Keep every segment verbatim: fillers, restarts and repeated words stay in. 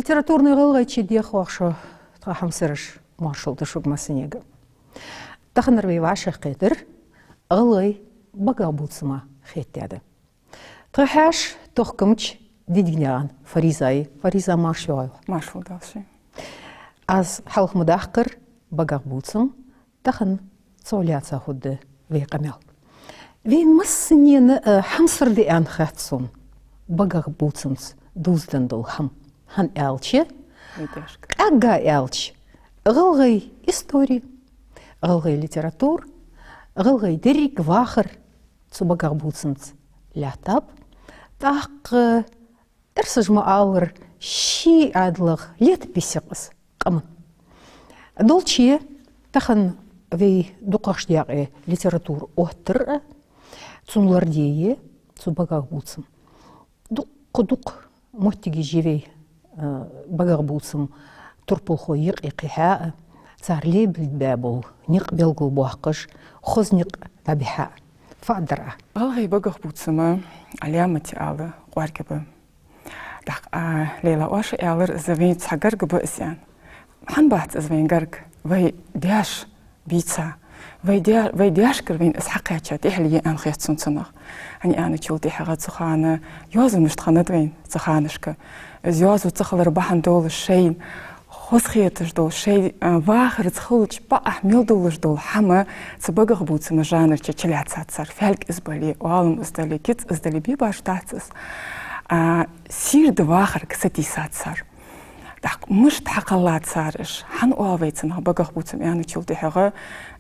Литературни гӀалгӀайче дехаш шо, тха хьамсараш, моаршал да шуга массанега. Таханара вай вӀашагӀкхетар гӀалгӀай багахбувцама хетадаь да. Тха хьаьша тохкамча Дидигнаькъан Фариза я. Фариза, марша йоагӀалва. Маршал да шо. Аз хьалха ма даккхара багахбувцам, тахан цох лаьца хургда вай къамаьл. Вай массанена, э, хьамсара да аьнна хет сона багахбувцамца дувзаденна дола хӀама. ХӀана аьлча, къаьгга аьлча, гӀалгӀай истори, гӀалгӀай литература, гӀалгӀай деррига вахар цу багахбувцамца лаьттаб. ТӀаккха эрсаша ма аллара, ший Ӏаьдалах летопись я-кх из къаман. Долчча, тахан вай дукхагӀча даькъе литература оттар а, цун лораде а я цу багахбувцама. Дукха-дукха моттигаш я вай, э, багахбувцама турпалхой юкъе кхихьа а, цар лебилбаь бола никъ белгалбоаккхаш, хоза никъ дӀабихьа а. Фу дар Ӏа? ГӀалгӀай багахбувцама Ӏаламате ала кӀоарга ба. ТӀаккха, а, Лейла, оаш аьлар, из вайна цхьа гарга ба из аьнна. ХӀана бац из вайна гарга? Вай даьша бийца. Вай даь-, вай даьшкара вайна из хьакхаьча тӀехьале я аьнна хет сона цунах. ХӀана аьнначул тӀехьагӀа цу хана йоазув мишта хиннад вайна цу ханашка. Из йоазув ца хилара бахьан долаш шоай хоза хеташ дола, шоай, а, вахарца хилча бакъахьа мел долаш дола хӀама цу багахбувцама жанра чу чулаьцад цар. Фаьлг из бале, оалам из дале, кица из дале, бе баш дац из. А, сийрда вахарга сатийсад цар. ТӀаккха мишта хьакхеллад цар уж? ХӀана оал вай цунах багахбувцам аьнначул тӀехьагӀа,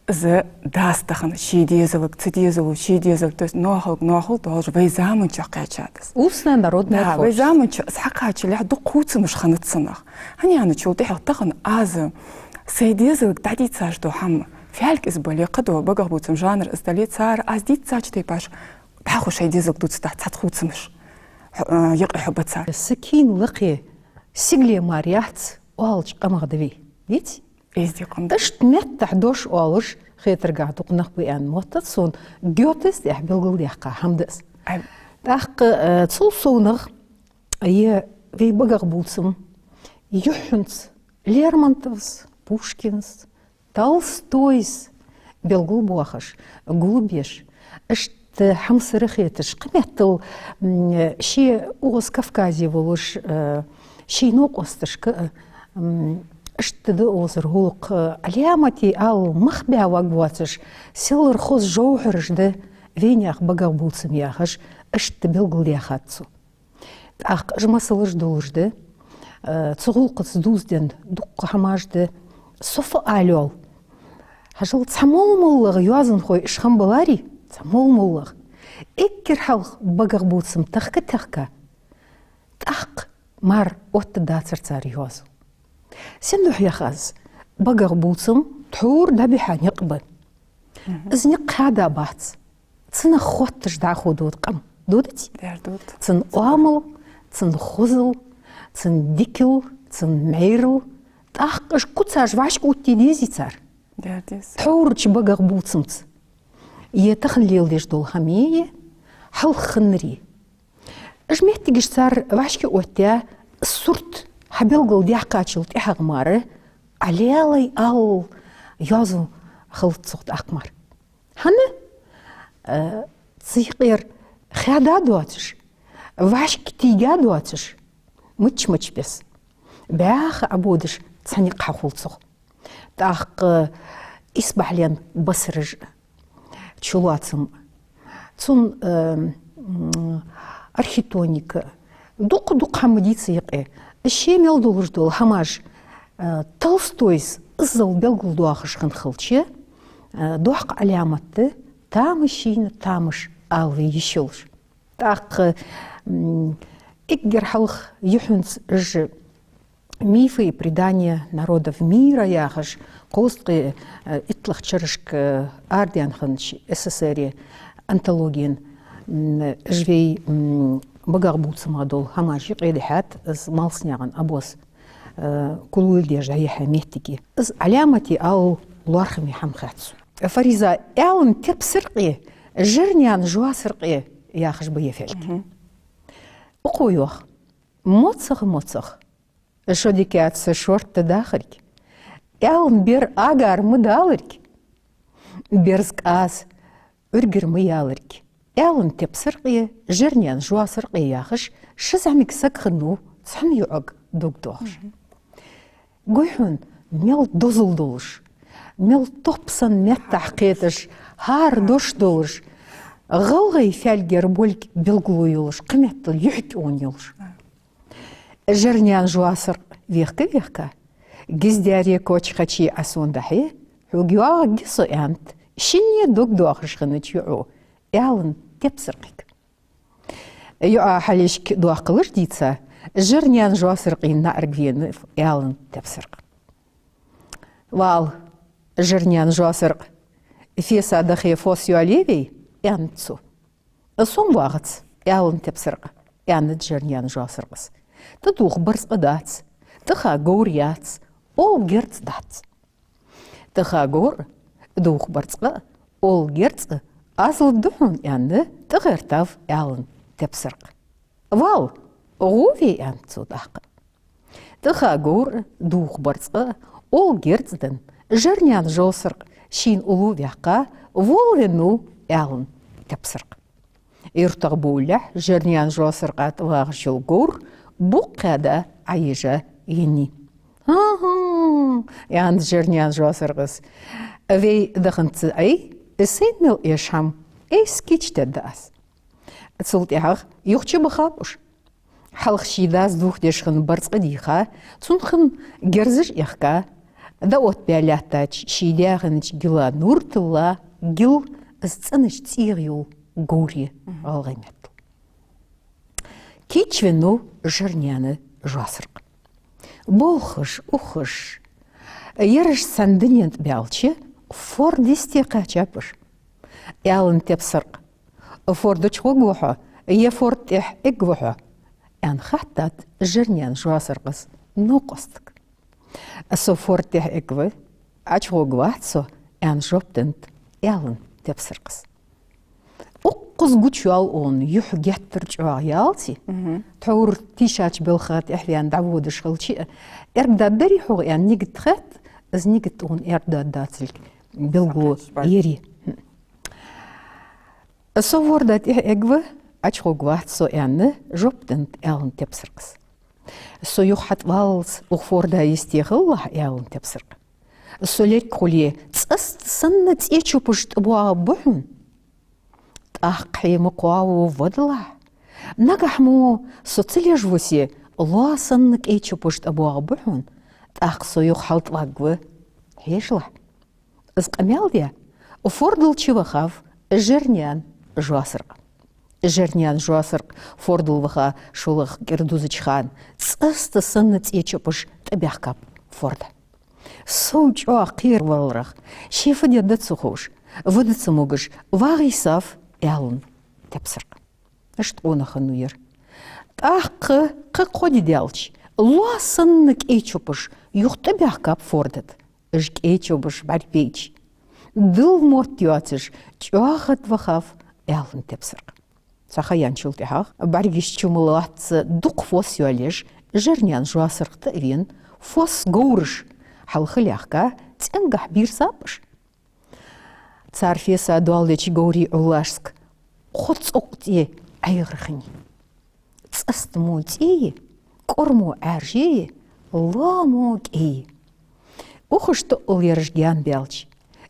из дац тахан ший дезалга, цу дезало ший дезалга, то есть ноахалга ноахал долаш вай заман чу кхаьчад из. Устная народная творчество. Да, вай заман чу из хьакхачалехь дукха хувцамаш хиннад цунах. ХӀана аьнначул тӀехьагӀа тахан аз сай дезалга дӀадийцаш дола хӀама, фаьлг из бале, кхыдола багахбувцама жанр из дале, цар аз дийцача тайпаш дӀахо шоай дезалга дувцаш дац цхьацца хувцамаш. Хьо-, а, юкъе хьо ба цар. Сакийна лакхе сигале мара яц оалача къамах да вай. Деций? Эздий къам да. Иштта меттахь дош оалаш хетаргахьа дукха нах ба аьнна моттад сона, Гётес тӀехьа белгалдаьккха хӀама да из. Ай. ТӀаккха, э, цул совнагӀа, е вай багахбувцам юххьанца Лермонтовс, Пушкинс, Толстойс белгалбоахаш, гулбеш, иштта хьамсара хеташ, кхыметтел, м, ший укхаза Кавказе волаш, э, ший новкъосташка, э, м, иштта да укхазара гӀулакх, э, Ӏаламате ала мах баь ваг воацаш, селлара хоза жовхьараш да вайнаьха багахбувцам яхаш, иштта белгалдаьхад цо. ТӀаккха уж масалаш долаш да, э, цу гӀулакхаца дувзаденна дукха хӀамаш да, со фу ала йоал. Хьажал, цхьа мел-мел йоазонхой уж хиннабаларий, цхьа мел-мел. Эггара хьалха багахбувцам техка-техка, тӀаккха мара оттадацар цар йоазув. Сен духьа йоах аз? Багахбувцам тхьовра дӀабихьа никъ ба. Мгм. Из никъ хьада бац. Цунах хотташ дӀахо дода къам. Дода ци? Дер дода. Цун оамал, цун хозал, цун дикал, цун майрал. ТӀаккха уж куцаш вӀашка оттаде дезий цар? Дер деза. Тхьоврача багахбувцамца. Е тахан леладеш дола хӀама е, хьалха хиннари. Уж моттигаш цар вӀашка оттаяь, сурт хьабелгалдаьккхачул тӀехьагӀа мара Ӏалелай ала йоазув хилац цох тӀаккха мара. ХӀана? Э, цу юкъера хьада доацаш, вӀашка тийга доацаш, мичча-мичча бесса бӀаьха Ӏободаш цхьа никъ хьахул цох. ТӀаккха исбахьален басараш, чулоацам, цун, э, м, архитектоника, дукха-дукха хӀама дийца юкъе. Ше мел долаш дола хӀамаш, э, Толстойс иззал белгалдоахаш хинна хилча, э, доккха Ӏаламат да, тамашийна тамаш ала вай йиш йолаш. ТӀаккха, м, эггара хьалха юххьанца уж «Мифы и предания народов мира» яхаш, кхузткъеи, э, иттлагӀча шерашка, э, арадаьнна хиннача СССР-е антологена, м, уж вай, м, багахбувцамах дола хӀамаш юкъе дихьад, из Малсанаькъан Абос, э, кулгалдеш дӀайихьа моттиг я. Из Ӏаламате ала лоархӀаме хӀама хет сона. Фариза, аьлан тепсар къе, жирнен жоасар къе яхаш ба ер фаьлг. Мгм. Укхо йоах: моцагӀа-моцагӀа Шо дикаца шортта дахарг, аьлан бер агӀар ма даларг, берза кӀаза Ӏургар ма яларг, аьлан тепсаркъе, жирнаьна жоасаркъе яхаш, ши зӀамига саг хиннав цхьан йоӀага дог доахаш. Гой хьона, мел дозал долаш, мел топ санна меттахь кхеташ, хӀара дош долаш, гӀалгӀай фаьлгера болга белгало йолаш, кхыметтел юхь кӀион йолаш. Жирнаьна жоасаркъ вехка-вехка, гиздаьре коча кхачий Ӏа сона дӀахье, хьога йоагӀаргья со, аьннад шинне дог доахаш хиннача йоӀо аьлан тепсаркъага. ЙоӀа хьалхашка доаккхалаш дийца, жирнаьна жоасаркъий наӀарга венав аьлан тепсаркъ. Вала, жирнаьна жоасаркъ, феса дахе фос йоалае вай, аьннад цо. Сона вагӀац, аьлан тепсаркъ, аьннад жирнаьна жоасаркъас. ТӀадувха барзкъа дац, тӀаха говр яц, оал герз дац. ТӀаха говр, дувха барзкъа, оал герз, аз ладувгӀа хьона, аьнна, тӀагӀертав аьлан тепсаркъ. Вала, гӀо ве, аьннад цо тӀаккха. ТӀаха говр, дувха барзкъа, оал герз даь, жирнаьна жоасаркъ шийна уллув ваьккха, волавеннав аьлан тепсаркъ. ЮртагӀа бовллехь, жирнаьна жоасаркъа тӀавагӀаш йола говр букъ кхаьда Ӏоежа еннай. «ХӀа-хӀа, — аьннад жирнаьна жоасаркъас, — вай даханза Ӏе, сайна мел эш хӀама айса кийчдергда аз». Цул тӀехьагӀа юха чубахаб уж. Хьалха ший дас дувхадеш хинна барзкъа дийха, цунна хинна герзаш а эхка, дӀаоттабаь лаьттача ший даь хиннача гила нур тилла, гил — из цӀенача цӀегӀа йола говр я гӀалгӀай меттала. Кийчвеннав жирнаьна жоасаркъ. Болхаш, ухаш, ераш цхьан дунен тӀа баьлча, форда йисте кхаьчаб уж. Аьлан тепсаркъ: «Форда чу гӀоргва хьо, е форда тӀехьа эггва хьо?» — аьнна хаьттад жирнаьна жоасаркъас новкъостага. «Со форда тӀехьа эггва, Ӏочу гӀоргвац со», — аьнна жоп деннад аьлан тепсаркъас. Укхаза гучайоал он юхь геттара чӀоагӀа ялац, тхьовра тийшача балха тӀехьаваьнна дӀаводаш хилча а, аьрда дарий хьогӀ аьнна нигат хет, из нигат тӀа он аьрда дацилга белгало ер я. «Со форда тӀехьа эггва, Ӏочу гӀоргвац со», — аьнна жоп деннад аьлан тепсаркъас. «Со юха хьатӀаваллалца укх форда йисте хилалахь, — аьлан тепсаркъ, — со лерг хуле, цӀаста санна цӀечопаш тӀабоагӀаргба хьона. ТӀаккха хье ма кхоаву, вадалахь. Нагахь мо со ца леш вусе, лоа санна кӀечопаш тӀабоагӀаргба хьона, тӀаккха со юха хьалтӀаваргва, хьежалахь». Из къамаьл даь, фордал чувахав жирнаьна жоасаркъ. Жирнаьна жоасаркъ фордал ваха шоллагӀа кӀира дузача хана цӀаста санна цӀечопаш тӀабаьхкаб форда. Сов чӀоагӀа кхераваларах, ше фу дергда ца ховш, вада ца могаш, вагӀийсав аьлан тепсаркъ. Иштта къонах хиннав ер. ТӀаккха кхы кхо ди даьлча, лоа санна кӀечопаш юха тӀабаьхкаб форда тӀа. Уж кӀечопаш бӀаргбайча, дилла мотт йоацаш, чӀоагӀа хатта вахав аьлан тепсаркъ. Цхьа ха яьнначул тӀехьагӀа, бӀаргаш чу ма лоацца дукха фос йоалаеш, жирнаьна жоасаркъ тӀа а вена, фос говраш хьалха лаьхка, цӀенгахьа бийрзаб уж. Цар феса доалдеча говрий Ӏуллашска кхо цӀокъ цӀе ӀайгӀар хиннай. ЦӀаста мо цӀе я, кӀора мо Ӏаьрже я, лоа мо кӀе я. Ухаш тоъал ераш гаьна баьлча,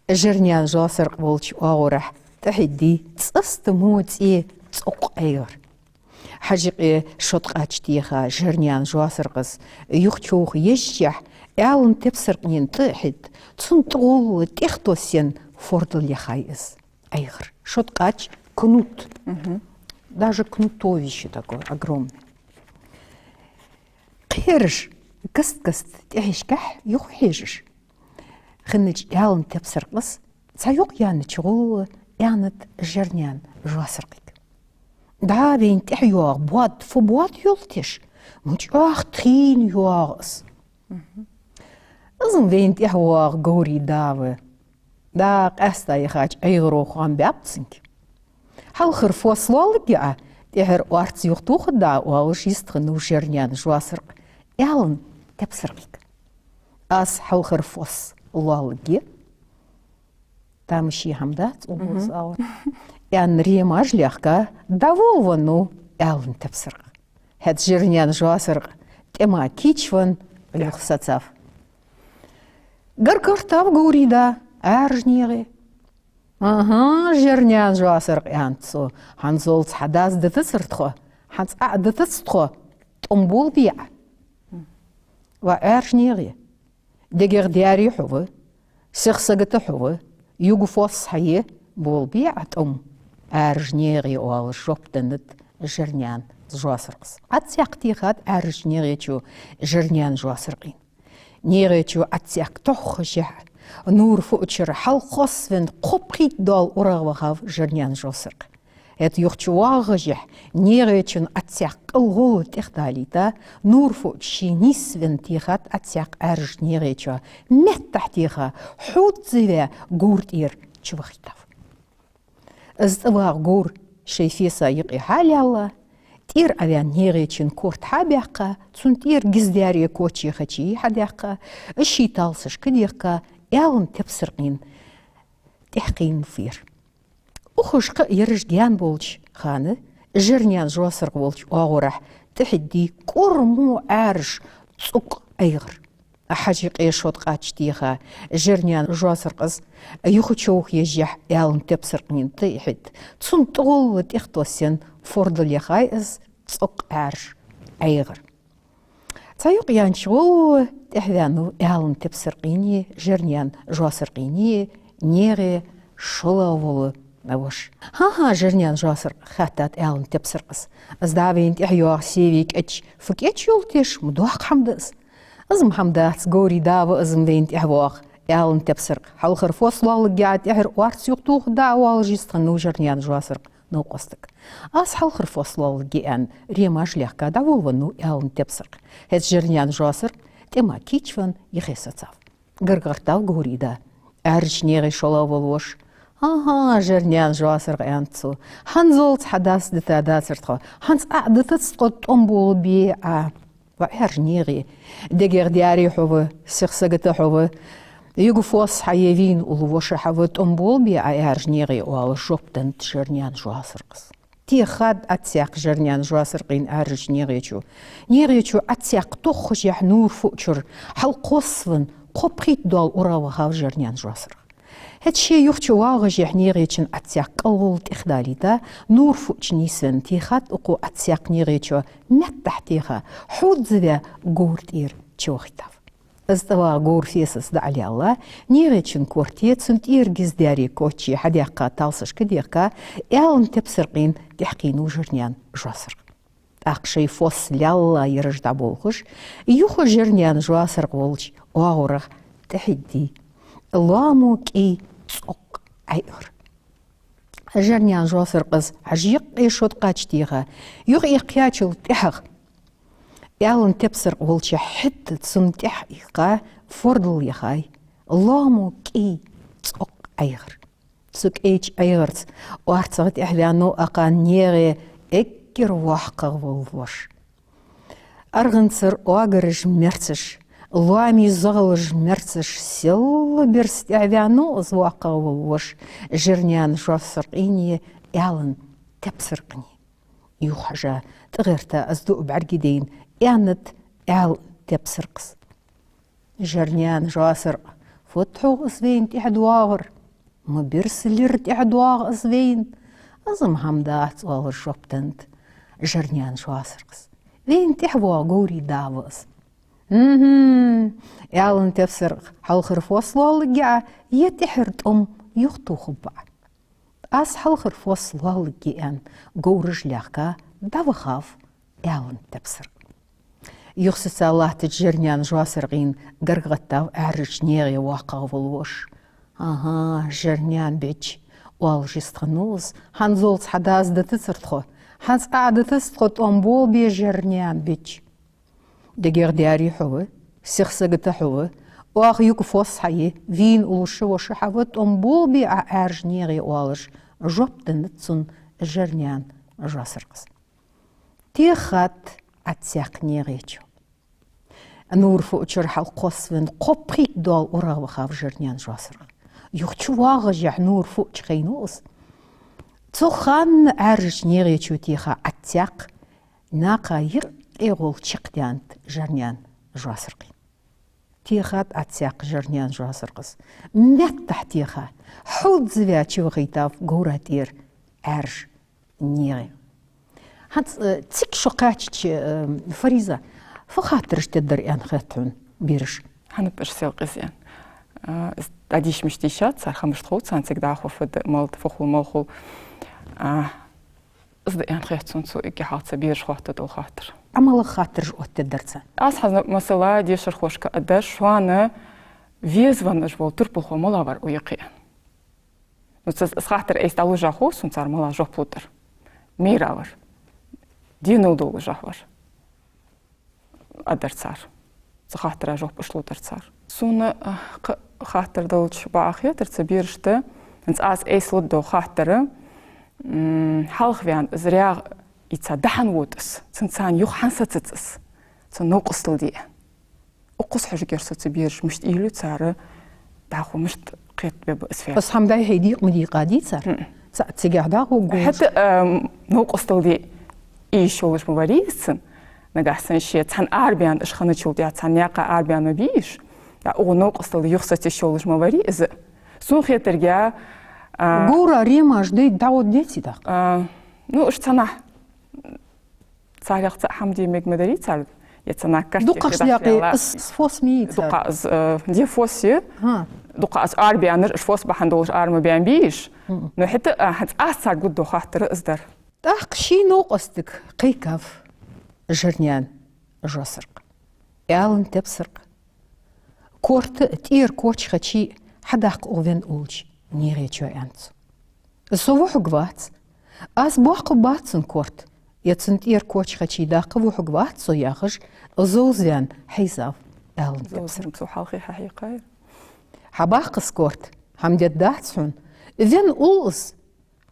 жирнаьна жоасаркъ волча оагӀорахьа тӀахьеддий цӀаста мо цӀе цӀокъ ӀайгӀар. Хьажа юкъе шод кхач теха жирнаьна жоасаркъас юхачувха езача, аьлан тепсаркъанена тӀа а хьед, цун тӀа гӀолла тӀехтоссаенна фордал яхай из. ӀайгӀар. Шод кхач — кнут. Даже кнутовище такое огромное. Кхераш каст-каста тӀехьашкахьа юха хьежаш хиннача аьлан тепсаркъас цхьа юкъ яьннача гӀолла аьннад жирнаьна жоасаркъага: «ДӀа вайна тӀехьа йоагӀа бод, фу бод йолла теш, ма чӀоагӀа тхийна йоагӀа из». Из-м вайна тӀехьа воагӀа говрий да ва. ДӀа къаьста яхача ӀайгӀаро хоам баьб цунга. Хьалхара фос лоалларгья Ӏа, тӀехьара орц юхатохаргда Ӏа, оалаш йистхиннав жирнаьна жоасаркъ, аьлан тепсаркъийга. Аз хьалхара фос лоалларгья, тамашийна хӀама дац, укхаза, аьнна, ремаш лехка, дӀаволавеннав аьлан тепсаркъа. ХӀаьта жирнаьн жоасаркъ тӀема кийчвенна юха сецав. Гаргагартав говрий да Ӏаьржа негӀе. «ХӀа-хӀа, жирнаьн жоасаркъ, — аьннад цо, — хӀанзалца хьа дас дитацар тхо, хӀанз Ӏа а дитац тхо, тӀом болабе Ӏа, ва Ӏаьржа негӀе. ДегагӀа даьри хьо ва, сиха сагота хьо ва, юга фос хьае, болабе Ӏа тӀом, Ӏаьржа негӀе», — оалаш жоп деннад жирнаьн жоасаркъас. Ӏадсаькх техад Ӏаьржача негӀечо жирнаьн жоасаркъийна. НегӀечо Ӏадсаькх тоххашехь, нувр фуъчара хьалкхоссавенна, кхо пхийтта дола урагӀа вахав жирнаьн жоасаркъ. ХӀаьта юха чу воагӀашехь, негӀечун Ӏадсаькх кӀалгӀолла тӀехдалийта, нувр фуъча ше нийсвенна техад Ӏадсаькх Ӏаьржача негӀечо, меттахьа теха, хьувзаваь говра тӀера чувахийтав. Из тӀавагӀа говр шоай феса юкъе хьалаьлла, тӀера Ӏоваьнна негӀечун корта хьабаьккха, цун тӀера гиздаьри коче хачи хьадаьккха, ший талсашка дехка, аьлан тепсаркъийна тӀехкхийна фер. Ухаш кхы а ераш гаьна болча хана, жирнаьн жоасаркъ волча оагӀорахьа тӀехьидди кӀормо Ӏаьржа цӀокъ айгӀар. Хьажкъе шод кхача теха, жирнаьн жоасаркъас юха човха ежжехь, аьлан тепсаркъийна тӀехьид, цун тӀагӀолла тӀехтоссаенна фордал яхай из цӀокъ Ӏаьржа айгӀар. Цхьа юкъ яьннача гӀолла тӀехваьннав аьлан тепсаркъийни жирнаьн жоасаркъийни негӀе шоллагӀа вола воша. «ХӀа-хӀа, жирнаьн жоасаркъ, — хаьттад аьлан тепсаркъас, — из да вайна тӀехьа йоагӀа севи кӀач, фу кӀач йолаш, ма доккха хӀама да из. Из-м хӀама дац, говрий да ва из-м вайна тӀехьа воагӀа», — аьлан тепсаркъ. «Хьалхара фос лоалларгья Ӏа, тӀехьара орц юхатохаргда Ӏа», — оалаш йистхиннав жирнаьн жоасаркъ новкъостага. «Аз хьалхара фос лоалларгья», — аьнна, ремаш лехка дӀаволавеннав аьлан тепсаркъ. ХӀаьта жирнаьн жоасаркъ тӀема кийчвенна юхе сецав. Гаргагартав говрий да Ӏаьржача негӀе шоллагӀа вола воша. «ХӀа-хӀа, жирнаьн жоасаркъ, — аьннад цо, — хӀанзалца хьа дас дита дацар тхо, хӀанз Ӏа а дитац тхо, тӀом болабе Ӏа, ва Ӏаьржа негӀе. ДегагӀа даьри хьо ва, сиха сагота хьо ва, юга фос хьае, вийна улла воша хьо ва, тӀом болабе Ӏа, Ӏаьржа негӀе», — оалаш жоп деннад жирнаьн жоасаркъас. Техад Ӏадсаькх жирнаьн жоасаркъийна Ӏаьржача негӀечо. НегӀечо Ӏадсаькх тоххашехь нувр фуъчара хьалкхоссавенна кхо пхийтта дола урагӀа вахав жирнаьн жоасаркъ. ХӀаьта ше юха чу воагӀашехь, негӀечун Ӏадсаькх кӀалгӀолла тӀехдалийта, нувр фуъча нийсвенна техад укхо Ӏадсаькх негӀечо, меттахьа теха, хьувзаваь говра тӀера чувахийтав. Из тӀавагӀа говр фесаца дӀа а лаьлла, негӀечун корте, цун тӀера гиздаьри коче хьадаьккха, талсашка дехка, аьлан тепсаркъийна тӀехкхийнав жирнаьн жоасаркъ. ТӀаккха шоай фос лаьлла ераш дӀаболхаш, юха жирнаьн жоасаркъ волча оагӀорахьа тӀехьидди лоамо кӀий цӀокъ Ӏайгӏар. Жирнаьн жоасаркъас хьажкъе шод кхача теха, юха эккхачул тӀехьагӀа, аьлан тепсаркъ волча хьетта цунна тӀехьа иккха, фордал яхай лоамо кӀий цӀокъ Ӏайгӏар. Цу кӀайча Ӏайгӏарца орцагӀа тӀехваьннав акхарна негӀе эггара воккхагӀа вола воша. АргӀанцара оагараш мерцаш, лоамий зоагӀалаш мерцаш, селла бирса тӀехваьннав из воккхагӀа вола воша жирнаьн жоасаркъийни аьлан тепсаркъни. Юха хьажа, тӀагӀерта из дуӀа бӀаргадайна, аьннад аьлан тепсаркъас: «Жирнаьн жоасаркъ, фуд хьогӀ из вайна тӀехьа доагӀар? Ма бирса лир тӀехьа доагӀа из вайна». «Из-м хӀама дац», — оалаш жоп деннад жирнаьн жоасаркъас. «Вайна тӀехьа воагӀа говрий да ва из». «ХӀм-хӀм, — аьлан тепсаркъ, — хьалхара фос лоалларгья Ӏа, е тӀехьара тӀом юхатохаргба Ӏа?» «Аз хьалхара фос лоалларгья», — аьнна, говраш лехка дӀавахав аьлан тепсаркъ. Юха сеца латтача жирнаьн жоасаркъийна гаргагӀаттав Ӏаьржача негӀе воккхагӀа вола воша. «ХӀа-хӀа, жирнаьн беча, — оалаш йистхиннав из, — хӀанзалца хьа дас дитацар тхо, хӀанз Ӏа а дитац тхо, тӀом болабе, жирнаьн беча. ДегагӀа даьри хьо ва, сиха сагота хьо ва, оаха юга фос хьае, вийна уллаш воша хьо ва, тӀом болабе Ӏа, Ӏаьржа негӀе», — оалаш жоп деннад цунна жирнаьн жоасаркъас. Техад Ӏадсаькх негӀечо. Нувр фуъчара хьалкхоссавенна, кхо пхийтта дола урагӀа вахав Жирнаьна Жоасаргӏа. Юха чувоагӀашехь Нувр фуъча хайнав из. Цу хана Ӏаьржача НегӀечо теха Ӏадсаькх, накха юкъе гӀолла чакхдаьннад Жирнаьна Жоасаргӏий. Техад Ӏадсаькх Жирнаьна Жоасаргӏас. Меттахь теха, хьулдзаваь чувахийтав говра тӀера Ӏаьржа НегӀе. ХӀанз, э, цига шо кхаьчача, э, Фариза, фу хаттараш теддар аьнна хет хьона бераша? Хьанна пӀаш сел къиза аьнна. А, из дӀадийша мишта дийшад цар, хамаш тхов царна цига дӀахо фу да, мала да, фу хул, мала хул. А, из да аьнна хет сона цу эггара хьалха бераша хоттадола хаттар. Ӏа малагӀа хаттараш оттадир царна? Аз хьанна, масала, дешархошка а дар, шоана веза венна уж вола турпалхо мала вар укхаза? Ну, цу, из хаттар айса дӀалуш хов сона, цар мала жоп лургдар. Мийра вар. Денал долаш вар. А дар цар. Цу хаттара жоп уж лургдар цар. Сона, а, кхы хаттар далча бакъахьа хетар цу берашта, хӀанз аз айса лургдола хаттар, м, хьалха ваьнна из рагӀ ийца дӀа хӀана вода из, цунца цхьана юха хӀана сецац из, цун новкъостал де. Укхаза хьожаргья со цу бераша мишта уйла ю цар, дӀахо мишта кхетабергба из фу яхар. Из хӀама дӀа-хьа дийкъа ма дийкъадий цар. М. Цхьа цига дӀахо гуш. ХӀаьта, ам, новкъостал де йиш йолаш ма варий из цун. Нагахьа санна ше цхьана арабаьнна уж хинначул тӀехьа цхьана наькъа арабаьнна ма бий уж. ДӀа укхо новкъостал де юха сеца йиш йолаш ма варий из. Сона хетарга, а, говра ремаш дайта дӀагӀоргдеций тӀаккха? А, ну, уж цхьаннахьа царех цхьа хӀама де мег ма дарий цар, е цхьаннахьа карте дукхагӀа хи дӀа даьккхе, шелла. Из, из фос ма йий цар. Дукха из, э, де фос я. ХӀа. Дукха из арабаьннар, уж фос бахьан долаш ара ма баьннабий уж. Мгм. Ну, хӀаьта, а, хӀанз аз царга лургдола хаттар из дар. ТӀаккха ший новкъостага кхайкав Жирнаьна Жоасаргӏа. Аьлан, Тепсаркъа, корта тӀера коча хачий хьадаккха укх венна уллача НегӀечоа, аьннад цо. Со вухьаргвац. Аз боаккхаргбац цун корта, е цун тӀера коча хачий даккха вухьаргвац со, яхаш, зовзаваьнна хьийзав Аьлан Тепсаркъа. Зовзаваьнна цо хьалххе хьахьийкхай. Хьабаккха из корта, хӀама дергдац хьона. Венна улл из.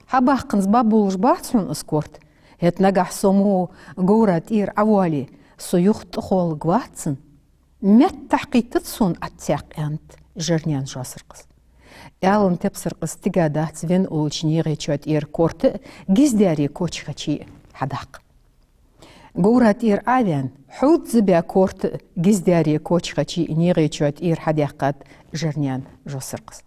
Хьабаккханза ба болаш бац хьона из корта. ХӀаьта нагахьа со мо говра тӀера Ӏовоале, со юха тӀахоалургвац цунна. Меттахь кхийттад сона Ӏадсаькх, аьннад Жирнаьна Жоасаргӏас. Аьлан Тепсаркъас тигадац венна уллача НегӀечоа тӀера корта а, гиздаьре коча хачий а хьадаккха. Говра тӀера Ӏоваьнна, хьулдзабаь корта а, гиздаьре коча хачий а НегӀечоа тӀера хьадаьккхад Жирнаьна Жоасаргӏас.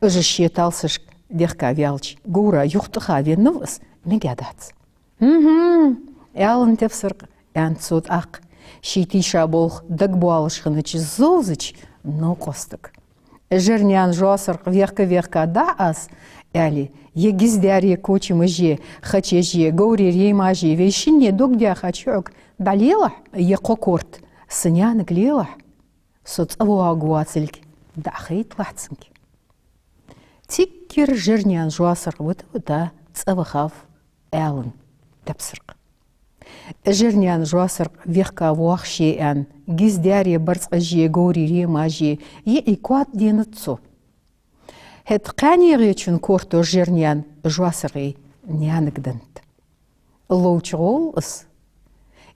Уж ше талсашка дехка ваьлча, говра юха тӀаха веннав из, мегадац. «ХӀм-хӀм, Аьлан Тепсаркъа, — аьннад цо тӀаккха, ший тийша болх дагабоалаш хиннача зовзача новкъостага. Жирнаьна Жоасаргӏа вехка-вехка дӀа аз, — аьле, — е гиздаьре коча маже, хача еже, говре ремаже вай шинне дог даьхача йоӀага дӀалелахь, е кхо корта са наьнага лелахь, со цӀавоагӀаргвоацилга дӀахайталахь цунга». Циггара Жирнаьна Жоасаргӏа вита-вита цӀавахав Аьлан Тепсаркъа. Жирнаьна Жоасаргӏа вехка воагӀаш я аьнна, гиздаьре барзкъаже, говре ремаже йиӀий коа тӀаденнад цо. ХӀаьта кхаь НегӀечун кортош Жирнаьна Жоасаргӏий наьнага деннад. Ловча гӀолла из.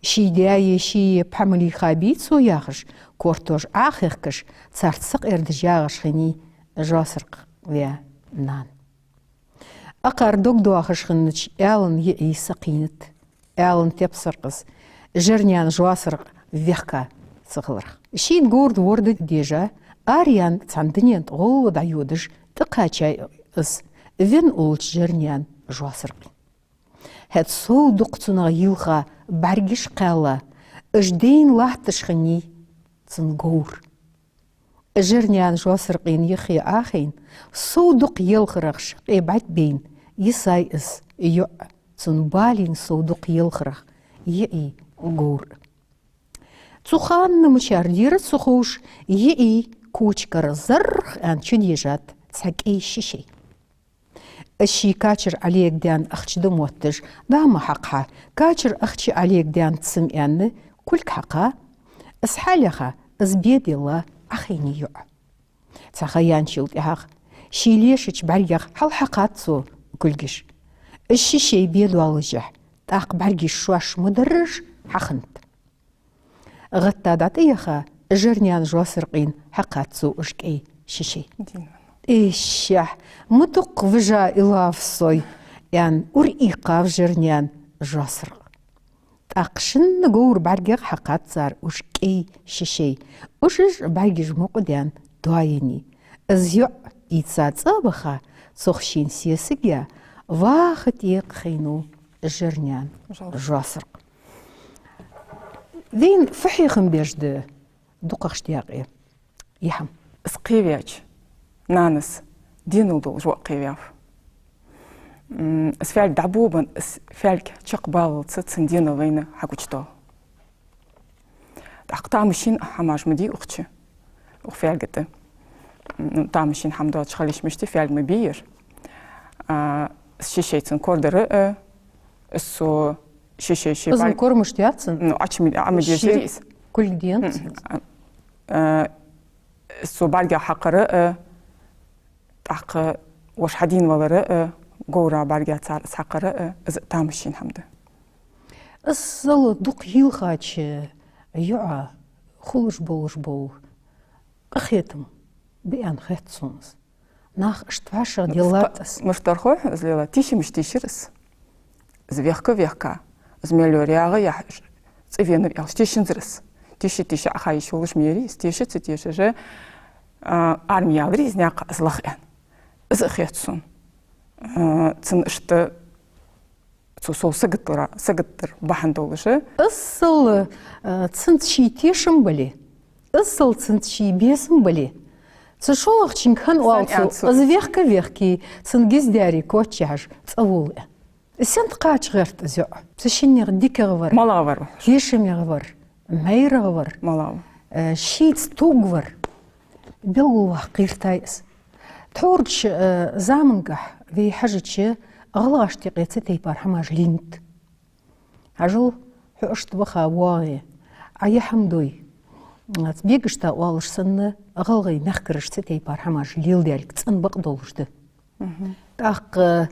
Ший даи ший пхьа ма лийхабий цо, яхаш, кортош Ӏохехкаш, царца сакъердаш ягӀаш хиннай Жоасаргӏа ваь нана. Акхар дог доахаш хиннача Аьлана йиӀий сакхийнад. Аьлан Тепсаркъас Жирнаьна Жоасаргӏа вехка ца хиларах. Шийна говрда ворда дежа, араяьнна цхьан дунен тӀа гӀолла дӀайодаш, тӀакхаьчай из венна уллача Жирнаьна Жоасаргӏий. ХӀаьта сов дукха цунах йилха, бӀаргаш кхаьлла, уж дайна латташ хиннай цун говр. Жирнаьна Жоасаргӏийна юххе Ӏохайна, сов дукха елхарах шаккхе бӀаргабайна, йисай из йоӀ, цун балийна сов дукха елхарах йиӀий говр. Цу хана мичара дера ца ховш, йиӀий коча кара заррах аьнна чудежад цхьа кӀай ши шай. Из ший качара Ӏолегадаьнна ахча да мотташ, дӀа ма хьакха хьа, качара ахча Ӏолегадаьннад-кх сона, аьнна, кулг хьакха, из хьалъяха, из бе делла Ӏохайнай йоӀ. Цхьа ха яьнначул тӀехьагӀа ший лешача бӀаргех хьалхьакхад цо кулгаш. Из ши шай бе доаллашехь, тӀаккха бӀаргаш шоаш ма дарраш хьахиннад. гӀатта дӀатӀаяха, жирнаьна жоасаркъийна хьакхаьчад цо уж кӀай шишай. Дина. Ишшехь, ма дукха вижа илав сой, аьнна, ура ийккхав жирнаьна жоасаркъ. ТӀаккха шинна говра бӀаргех хьакхаьчад цар уж кӀай шишай. Уж-уж бӀаргаш мукъадаьнна доайнай. Из йоӀ ийца цӀа а баха, цох шийна сесаг а яь, ваха тӀекхайнав жирнаьна Жал. Жоасаркъ. Вайна фу хьехам беш да дукхагӀча даькъе ер хӀама? Из кхеваьча, нанас денал долаш воӀ кхеваьв. М, из фаьлг дӀаболабенна, из фаьлг чакхбаллалца цун денал вайна хьагучадоал. ТӀаккха тамашийна хӀамаш ма дий укх чу, укх фаьлга тӀа. Ну, тамашийна хӀама доацаш хила йиш мишта, фаьлг ма бий ер. А, из шишай цун корадар а, из цо шишай ший Из бӀарг-, кора мишта яц цун? Ну, Ӏочу ма, Ӏа ма дезар из. Кулг дена цун? М, а, а, из цо бӀарга хьакхар а, тӀаккха воша хьадийна валар а, говра бӀарга цар из хьакхар а, из тамашийна хӀама да. Иззал дукха йийлхача йоӀа хулаш болаш бола къахетам ба аьнна хет сона из. Нах иштта вӀашагӀделлад из. Мишта дар хой из лела? Тешамаш тешар из. Из вехка-вехка, из мел йоагӀа яхьаш, цӀавенав аьлча, тешанзар из. Теша-теша Ӏоха йиш йолаш ма яр из, теша ца тешаш, а, арма ялар из наькъа, из лаха аьнна. Из а хет сона. А, цун иштта цо сов саготдар, саготдар бахьан долаш. Иззал, а, цунца ший тешам бале, иззал цунца ший бесам бале, цу шоллагӀчунга хӀана оал цо, из вехка-вехке, цун гиздари коч яхьаш, цӀавола аьнна. Сенна кхача гӀерт из йоӀ? Цу шиннех дикагӀа вар, малагӀа вар, тешамегӀа вар, майрагӀа вар, малагӀа, э, шийца тоъаргвар. Белгалваккха кхертай из. Тхьовра, э, заманга вай хьежача, гӀалгӀашта юкъе цу тайпара хӀамаш лийннад. Хьажал, хьо иштта ваха воагӀе, Ӏа яхьам дой. Бегашта оалаш санна, гӀалгӀай мехкарашта цу тайпара хӀамаш леладаьлга цӀена бакъ долаш да. Мгм. ТӀаккха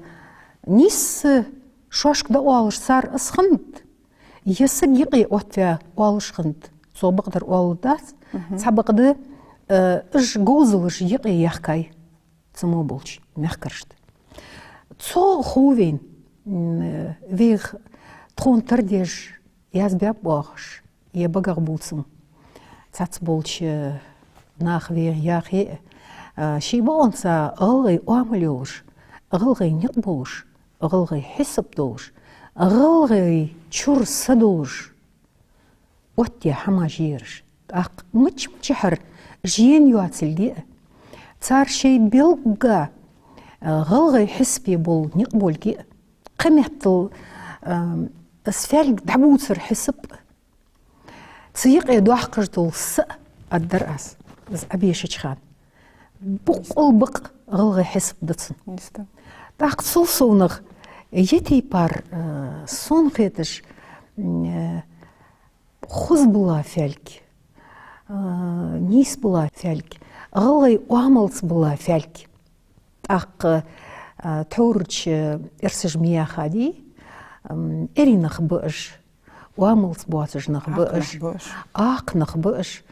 нийсса шоашка дӀаоалаш цар из хиннад, е саг юкъе оттаваь оалаш хиннад, цо бакъдар оалаш дац, мгм, цхьабакъда, э, уж говзалаш юкъе яхкай цу мо болча мехкарашта. Цо хов вайна, м, э, вайх тхона тара деш язбаьб оагӀаш, е багах бувцам цхьацца болча наха вайх яхе, а, ший бокъонца гӀалгӀай оамал йолаш, гӀалгӀай никъ болаш, гӀалгӀай хьисап долаш, гӀалгӀай чура са долаш, оттадаь хӀамаш я ераш. ТӀаккха мича-мичахьара жен йоацилга а, цар шоай белгга, а, гӀалгӀай хьисапе бола никъ болга а, кхыметтел, а, из фаьлг дӀабувцар хьисап а, цу юкъе доаккхаш дола са а аргдар аз, из Ӏобешача хана. Боккъал бакъ гӀалгӀай хьисап да цун. Нийса да. ТӀаккха цул совнагӀа, е тайпара, э, сона хеташ, м, э, хоза бола фаьлг, э, нийса бола фаьлг, гӀалгӀай оамалца бола фаьлг. ТӀаккха, э, тхьовра эрсаша ма яхадий, м, эрий нах ба уж, оамалца боацаш нах ба уж, акха нах ба уж, акха нах ба уж.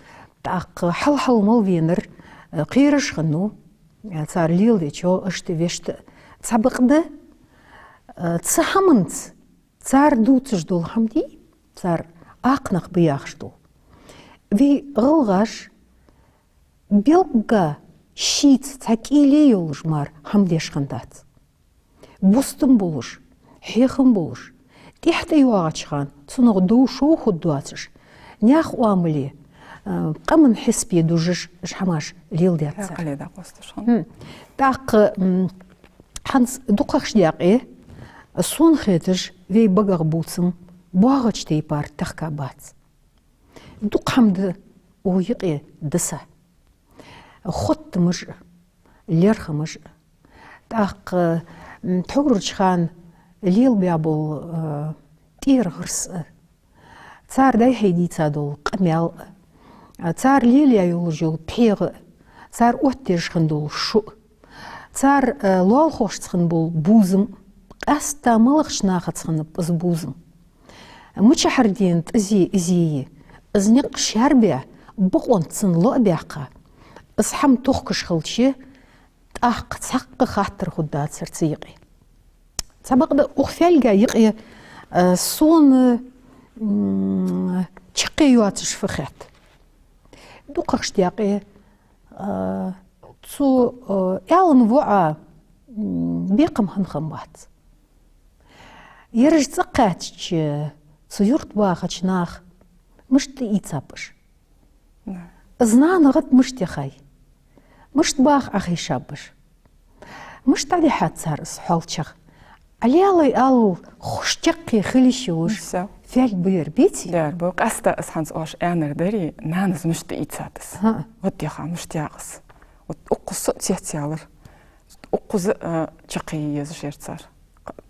ТӀаккха хьал-хьал мел венар, э, кхераш хиннав, э, цар леладечох иштта вешта. Цхьабакъда, э, цу хӀаманца цар дувцаш дола хӀама дий, цар акха нах ба яхаш дола. Вай гӀалгӀаш белгга шийца цхьа кӀийле йолаш мара хӀама деш хиннадац. Бустам болаш, хьехам болаш, тӀехьа тӀайоагӀача хана цунах дов-шов хургдоацаш, наьха оамале, а, къаман хьисапе дужаш, уж хӀамаш леладаьд цар. Хьакъале дӀакъоасташ хиннад. Хм. ТӀаккха, м, хӀанз дукхагӀча даькъе, сона хеташ, вай багах бувцам боагӀача тайпара тахка бац. Дукха хӀама да укх юкъе диса. Хоттамаш а, лерхӀамаш а. ТӀаккха, м, тхьовра хана лелабаь бола, э, тӀера гӀирс а. Цар дӀай-хьай дийца дола къамаьл а. Цар лелаяь йолаш йола пхьегӀа а. Цар оттадеш хинна дола шу а. Цар, э, лоалахошца хинна бола бувзам а. Къаьстта малагӀча нахаца хиннаб из бувзам. Мичахьара дена тӀази-изи я, Из никъ шаьрбаь, бокъонца цунна ло а баьккха, из хӀама тохкаш хилча, тӀаккха цхьаккха хаттар хургдацар цу юкъе. Цхьабакъда укх фаьлга юкъе, э, сона, м, чаккхе йоацаш фу хет? ДукхагӀча даькъе, э, цу, э, аьлан воӀа, м, бекхам хинна хиннабац. Ераш цӀакхаьчача, цу юрта бахача наха мишта тӀаийцаб уж? Да. Из нана гӀад мишта яхай? Мишта баха Ӏохайшаб уж? Мишта дӀадихьад цар из хьоалчагӀа? Ӏалелай алал хӀанз чаккхе хила йиш йолаш фаьлг ба ер, беций? Яр ба. Къаьстта из хӀанз оаш аьннар дарий, нанас мишта тӀаийцад из? ХӀаа. ГӀад яха, мишта яха из? Вот укхаза со цецъяьлар. Укхаза, а, чаккхе е езаш яр цар.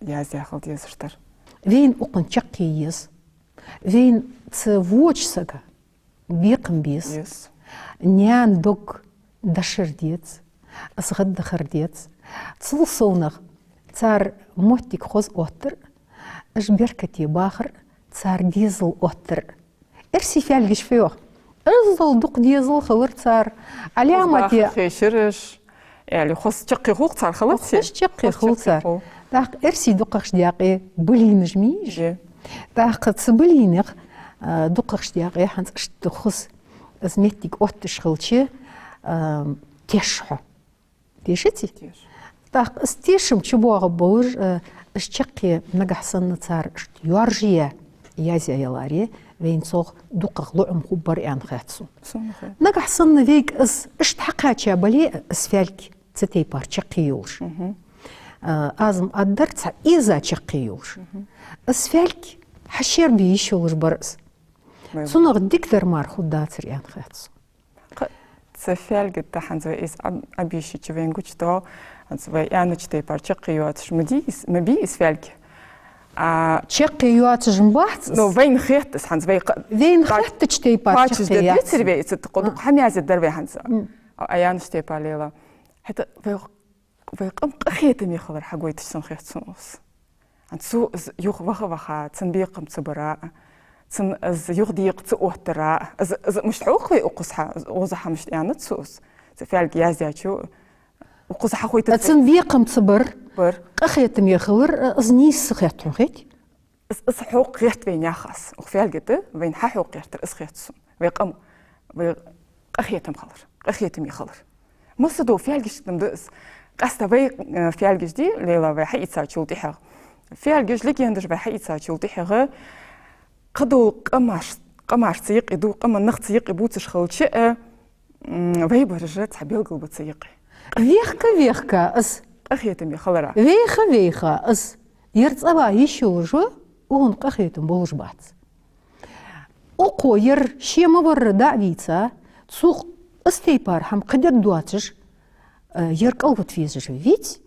Яздаь хила дезаш дар. Вайна укхун чаккхе е еза. Вайна цу воча сага бекхам беза. Беза. Наьна дог дашар деза, из гӀаддахар деза. Цул совнагӀа цар моттиг хоза оттар, уж беркате бахар, цар дезал оттар. Эрсий фаьлгаш фу йоах? Иззал дукха дезал хилар цар. Ӏаламате хоза баха хешараш, аьле, хоза чаккхе хул цар, хилац? Хоза чаккхе хул цар. ТӀаккха эрсий дукхагӀча даькъе былийнаш ма йий уж? Е. ТӀаккха цу былийнех, а, дукхагӀча даькъе хӀанз иштта хоза из моттиг отташ хилча, а, теш хьо. Тешаций? Теша. ТӀаккха из тешам чубоагӀаргболаш, э, из чаккхе нагахьа санна цар иштта йоаржаяь язъяь яларе, вайна цох дукхагӀа лоӀам хургбар аьнна хет сона. Сона хет. Нагахьа санна вайга из иштта хьакхаьча бале, из фаьлг цу тайпара чаккхе йолаш. Мгм. Э, аз-м аргдар, цхьа эза чаккхе йолаш. Мгм. Из фаьлг хьашербе йиш йолаш бар из. Вай. ЦунагӀа дикадар мара хургдацар аьнна хет сона. Кхы цу фаьлга тӀа хӀанз вай из Ӏоб-, Ӏобийшача вайна гучадоал, хӀанз вай аьннача тайпара чаккхе йоацаш ма дий из, ма бий из фаьлг. А, чаккхе йоацаш ма бац из. Ну, вайна хет из хӀанз, вай кха-, вайна хеттача тайпара кхоачаш чаккхе яц. Децар вай, цу тӀа кхы дукха хӀама яздаьдар вай хӀанз. М. А, а аьннача тайпара лела. ХӀаьта вай Вай къам къахетаме хилар хьагойташ санна хет сона укхаза. Цо из юха ваха-ваха, цун бекхам ца бара, цун из юха декъа ца оттара, из, из мишта хьокх вай укхаза хьа, укхаза хьа мишта аьннад цо из. Цу фаьлга яздаьчо укхаза хьахойтад. Цун бекхам ца бар, бар. Къахетаме хилар, из нийса хет хьона, хетий? Из, из хьокха гӀерт вайна яхаш. Укх фаьлга тӀа вайна хьа хьокха гӀертар из хет сона. Вай къам, вай къахетам хилар, къахетаме хилар. Масса дола фаьлгаш тӀа-м да из. Къаьстта вай, э, фаьлгаш дий, лела, вай хьаийцачул тӀехьагӀа. Фаьлгаш, легендаш вай хьаийцачул тӀехьагӀа, кхыдола къамаш, къамашца юкъе ду, къаман нахаца юкъе бувцаш хилча а, м, вай бараш цхьа белгала ба цу юкъе. Вехка-вехка из. Къахетаме хилара. Веха-веха из. Ер цӀавала йиш йолаш ва, укхун къахетам болаш бац. Укхо ер ше ма варра дӀа а вийца, цо из тайпара хӀама кхы дергдоацаш, э, ер кӀалвита везаш ва, веций?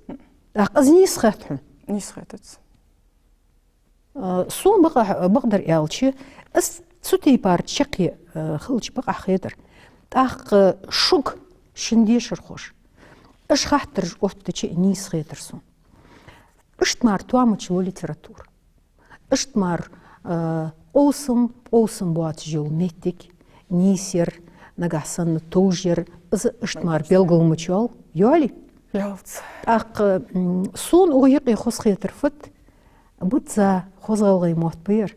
ТӀаккха из нийса хет хьона? Нийса хетац. Э, сона бакъахьа-, бакъдар аьлча, из цу тайпара чаккхе, э, хилча бакъахьа хетар. ТӀаккха шуга, шун дешархошка, уж хаттараш оттача а нийса хетар сона. Иштта мара тоамача ло литература. Иштта мара, э, къовсам, къовсам боацаш йола моттиг, нийсъяр, нагахьа санна товш яр, из иштта мара белгалмача йоал, йоалий? Йоалац. ТӀаккха, м, сона укх юкъе хоза хетар фуд, бизза хоза гӀалгӀай мотт ба ер.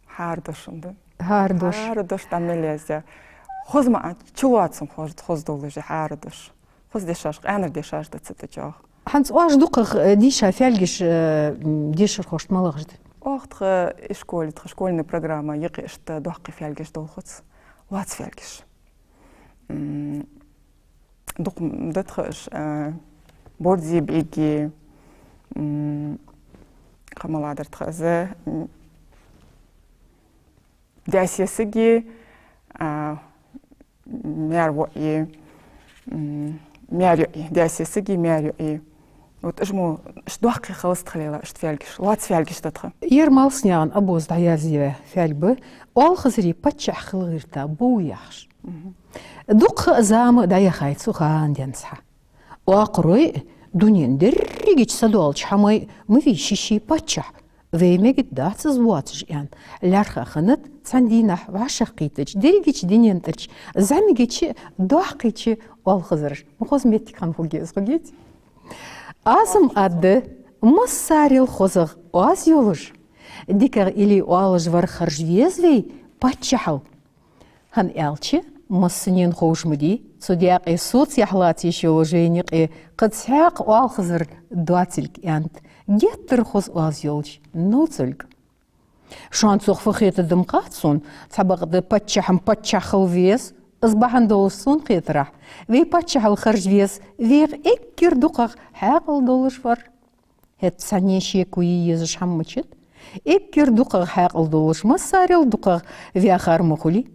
ХӀара дош да. ХӀара дош. ХӀара дош дӀа мел яздаь. Хоза маӀан чулоацам хоза, хоза долаш я хӀара дош. Хоза дешаш, къаьнара дешаш да цу тӀа чӀоагӀа. ХӀанз оаш дукхагӀа, э, дийша фаьлгаш, э, м, дешархошта малагӀаш да? Оаха тха ишколе, тха школьни программа юкъе иштта доккхий фаьлгаш долхац, лоаца фаьлгаш. М, дукха да тха уж, э, Борзи-Беги, м, кхы малагӀа дар тха из, м, Даьсесаги, а, МаьрвоӀи, м, МаьрйоӀи, Даьсесаги, МаьрйоӀи. Вот уж мо, уж доккхий хилац тха, лела, иштта фаьлгаш, лоаца фаьлгаш да тха. Ер Малсанаькъан Абоза дӀаяздаь фаьлг ба, Оалхазарий паччахь хила гӀерта бов яхаш. Мгм. Дукха зама дӀаяхай цу хана денз хьа. Оакхарой, дунен дерригача са доалача хӀамай ма вий ший-ший паччахь. Вай мегаргдац из воацаш, аьнна, лаьрхӀа хиннад цхьан дийнахьа вӀашагӀкхийтача, дерригача дунен тӀарча зӀамигача а доккхача а оалхазараш. Ма хоза моттиг хинна хургья из, хургьяц? Аз-м аргда, массарел хозагӀа оаз йолаш, дикагӀа илли оалаш вар харжа веза вай паччахьал. ХӀана аьлча, массанена ховш ма дий, цу даькъе соцаяхьа лаца йиш йолаш вайна юкъе кхы цхьаккха оалхазар доацилга, аьннад геттара хоза оаз йолча новцӀалга. Шоана цох фу хетаргда-м хац сона, цхьабакъда паччахь-м паччахь хила веза, из бахьан долаш сона хетарахьа, вай паччахьал харжа веза вайх эггара дукхагӀа хьаькъал долаш вар. ХӀаьта цхьанне шеко е езаш хӀама ма яц. Эггара дукхагӀа хьаькъал долаш, массарел дукхагӀа ваьхар ма хулий,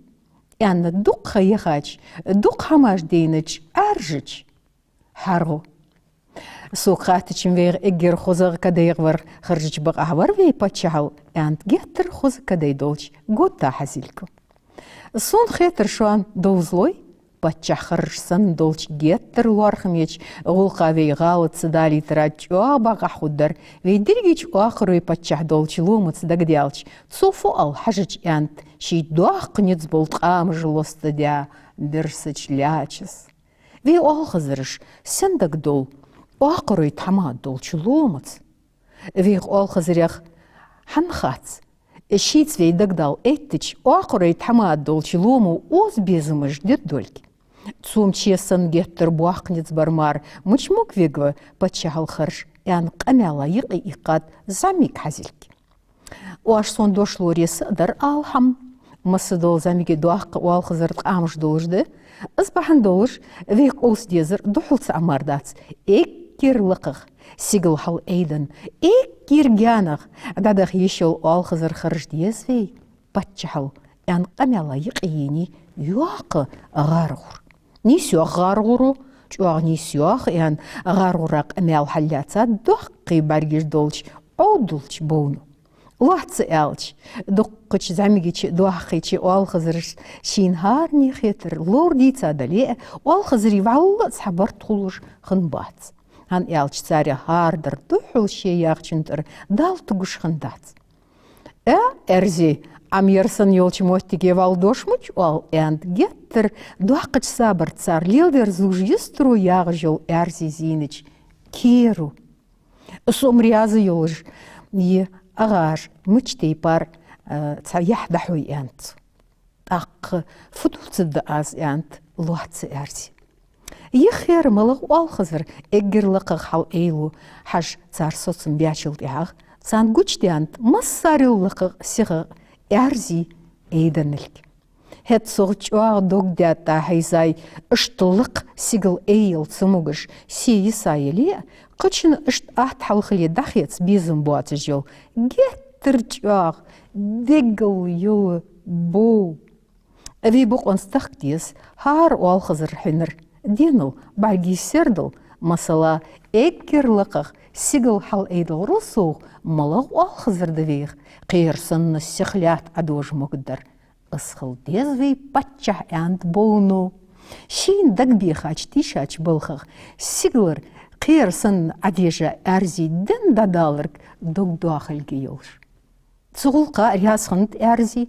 аьнна, дукха ха яхача, дукха хӀамаш дайнача Ӏаьржача хьаргӀо. Сога хаьттача-м вайх эггара хозагӀа кадайгӀа вар, харжача бакъахьа вар вай паччахьал, аьннад геттара хоза кадай долча готта хьазилго. Сона хетар, шоана довзалой, паччахь харжа санна долча геттара лоархӀамеча гӀулакха вай гӀалат ца далийтара чӀоагӀа бакъахьа хургдар, вай дерригача оакхарой паччахь долча ломаца дагадаьлча, цо фу оал хьажача, аьннад ший доккха низ бола ткъамаш лостадаь бирсача лаьчас. Вай оалхазараш сенна дагадовл оакхарой тхьамада долча ломаца? Вайх оалхазарех хӀана хац, шийца вай дагадала эттача, оакхарой тхьамада долча ломо оза безамаш дергдолга? Цо-м че санна геттара боккха низ бар мара, мича муг вег ва паччахьал харжа, аьнна, къамаьла юкъе иккхад зӀамига хьазилга. Оаш сона дош лоре са а дар ала хӀама. Массадола зӀамигий доккха оалхазара ткъамаш долаш да. Из бахьан долаш вай къовса дезар духьал цхьа а мара дац. Эггара лакхагӀа сигала хьалъайденна, эггара гаьнагӀа дӀадаха йиш йола оалхазар харжа деза вай паччахьал, аьнна, къамаьла юкъе енай йоккха гӀаргӀур. Нийсйоах гӀаргӀуро, чӀоагӀа нийсйоах, аьнна, гӀаргӀура къамаьл хьаллаьцад доккхий бӀаргаш долча Ӏовдалча бовно. Лоацца аьлча, дуккхача зӀамигача а доккхача а оалхазарашта шийна хӀаране хетар ловра дийца дале а, оалхазарий вӀалла а цхьа барт хулаш хиннабац. ХӀана аьлча царех хӀара дар духьал ше яхачун тӀара Далла тугаш хиннадац. Э, Аьрзи, Ӏам ер санна йолча моттиге вӀалла дош мича оал, аьннад геттара доккхача сабарца цар леладер зувш юстаро ягӀаш йола Аьрзи зийнача керо. Со-м раьза йолаш я, эгӀаш, мича тайпара, э, цхьа яхь дӀахьой, аьннад цо. ТӀаккха фу дувцаргда аз, аьннад лоацца Аьрзи. Юххера малагӀа оалхазар эггара лакхагӀа хьалъайлу хьажа, цар соцам баьчул тӀехьагӀа царна гучадаьннад массарел лакхагӀа сихагӀа Аьрзи айденналга. ХӀаьта сох чӀоагӀа дог даьтта хьийзай, иштта лакха сигала айъяла ца могаш, се йисаяле а, кхычунна иштта атта хьалхале дӀахеца безам боацаш йола геттара чӀоагӀа дегал йола бов. Вай бокъонца тахка деза хӀара оалхазара хьинар денал, бӀаргий сердал, масала, эггара лакхагӀа сигала хьалъайдаларал совгӀа малагӀа оалхазар да вайх, кхера санна сиха лаьтта Ӏодожа могаргдар. Из хила деза вай паччахь, аьннад бовно. Шийна дагабехача тийшача балхах сигалара кхера санна Ӏодежа Аьрзи денна дӀадаларга дог доахалга йолаш. Цу гӀулакха раьза хиннад Аьрзи.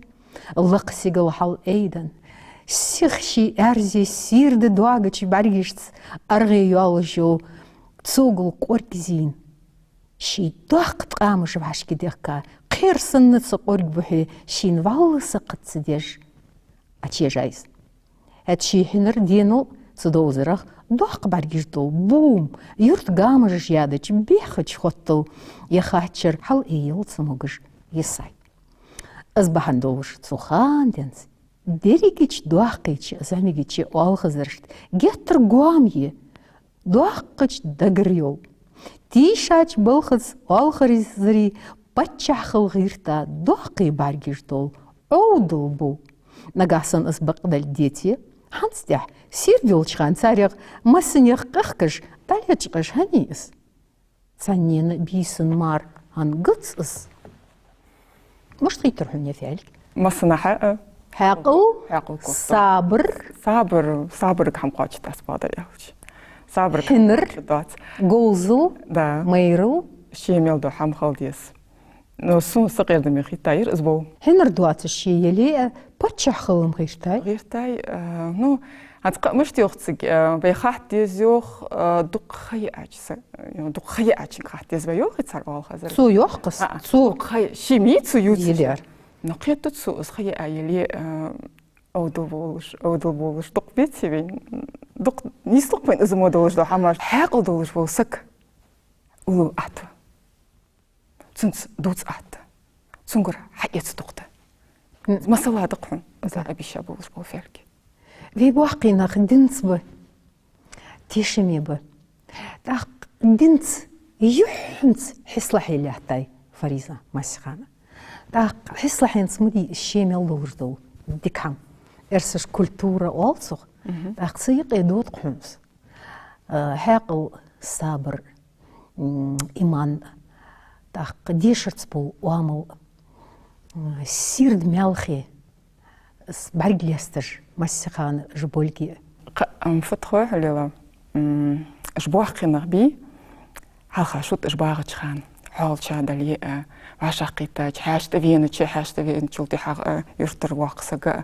Лакха сигала хьалъайденна, сиха ший Аьрзи сийрда доагача бӀаргашца аргӀе йоаллаш йола цогал кӀорг зийна, ший доккха ткъамаш вӀашкадехка, кхера санна цу кӀорга бухье шийна вӀалла сакхат ца деш Ӏочуежай из. ХӀаьта ший хьинар денал цу довзарах доккха бӀаргаш дола бов-м, юрта гамажаш ядача бехача хоттал яхаччара хьалъайъяла ца могаш йисай. Из бахьан долаш цу хана денз дерригача доккхача а зӀамигача а оалхазарашта геттара гоама я доккхача дагара йола, тийшача балхаца оалхазарий паччахь хила гӀерта доккхий бӀаргаш дола Ӏовдал бов. Нагахьа санна из бакъдала деце, хӀанз тӀехьа, сийрда йолча хана царех массанех къахкаш, дӀалечкъаш хӀана я из? Цхьаннена бийсан мара хӀана гац из? Мишта хийтар хьона, Фаьлик? Массанахьа а хьаькъал, хьаькъал кхоачаш, сабар. Сабар, сабарга хӀама кхоачаш дац, бакъдар аьлча. Сабарга хӀама кхоачаш дац. Хьинар, говзал, да, майрал. Ше мел дола хӀама хила деза. Но сона сакъердаме хетаяр из ба. ХӀанз доацаш ше яле а, паччахь хила ма гӀертай? ГӀертай, э, ну, хӀанз кхы мишта йоах цига, э, вай хатта деза йоах, э, дукха ха яьча са-, э, дукха ха яьчунга хатта деза вай йоах, цар оалаш хазар. Цо йоах-кх из, а, цо дукха ха я-, ший мица ювцаш. Йилар. Но кхетац сона, из ха яь яле, э, овдал волаш, овдал волаш, дукха беций вайна, дукха нийслу-кх вайна из мо долаш дола хӀамаш. Хьаькъал долаш вола саг уллув атта ва. Цунца дувца атта. Цунгара хьаэца дукха да. М. Масала да-кх хьона, из Ӏобийша болаш бола фаьлг. Вай боккхий нах динца ба, тешаме ба. ТӀаккха динца юххьанца хьислахье лаьттай Фариза массехана. ТӀаккха хьислахьенца ма дий из ше мел долаш дола дика хӀама. Эрсаша культура оал цох. Мгм. ТӀаккха цу юкъе дода-кх хьона из. Э, хьаькъал, сабар, м, иман, тӀаккха дешарца бола оамал, м, сийрда маьлхе, из бӀарг лесташ, массехана уж болга. Кхы, м, фу тхо хьулила, м, уж боккхий нах бий, хьалха шуд уж багӀача хана, хьоалча дале а, вӀашагӀкхийтача, хьаьша тӀавенача, хьаьша тӀавеначул тӀехьагӀа, э, юртара воккха саг а,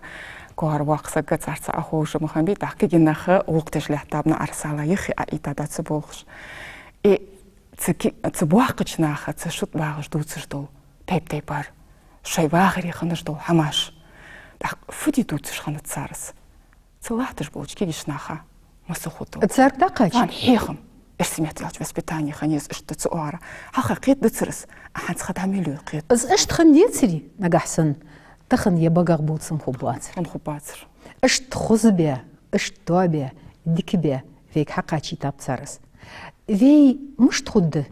коара воккха саг а, царца Ӏоховша ма хиннабий, тӀаккха кегий нах гӀулакх деш лаьттаб наӀарсала, юххе Ӏоийттад цу болхаш. Э, цу ки-, цу боккхача наха цу шуд багӀаш дувцаш дола тайп-тайпара шоай вахаре хиннаш дола хӀамаш. ТӀаккха фу де дувцаш хиннад цар из? Цу латташ болча кегийча наха масса хургдола. Царга дӀакхача? Царна хьехам, эрсий меттала аьлча, воспитание хиннай из, иштта цу оагӀора. Хьалха кхетадацар из, а хӀанз ха дӀа мел йой кхет. Из иштта хинна децаре, нагахьа санна тахан е багах бувца ма хургбацар. Ма хургбацар. Иштта хоза бе, иштта тоабе, дика бе вайга хьакхачийтаб цар из. Вай мишта хургда?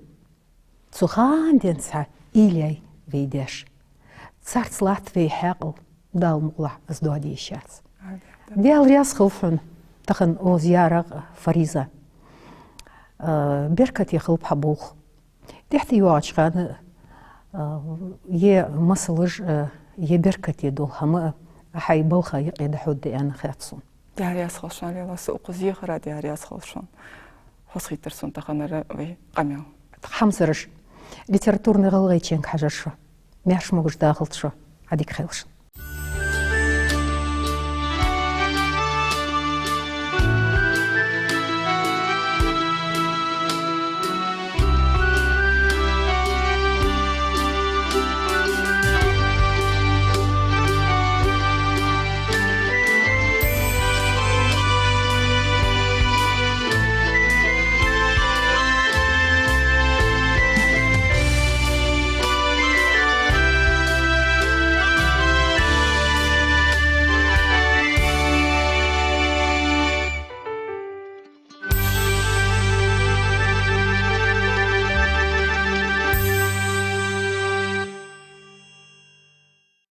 Цу хана денз хьа уйла яьй вай даьша. Царца латт вай хьаькъал, Дала мукъалахь, из доаде йиш яц. Амин. Даьла раьза хилва хьона тахан укхаза ярах, Фариза. Э, беркате хилба хьа болх. ТӀехьа тӀайоагӀача хана, э, е масалаш, э, е беркате дола хӀама, э, хьай балха юкъе дӀахьоргда аьнна хет сона. Даьла раьза хилва шоана, Лейла, со укхаза ехара Даьла раьза хилва шоана. Хоза хийтар сона таханара вай къамаьл. Хьамсараш, литературни гӀалгӀайченга хьажар шо. Маьрша-могаш дахалда шо, Ӏадика хийла шун.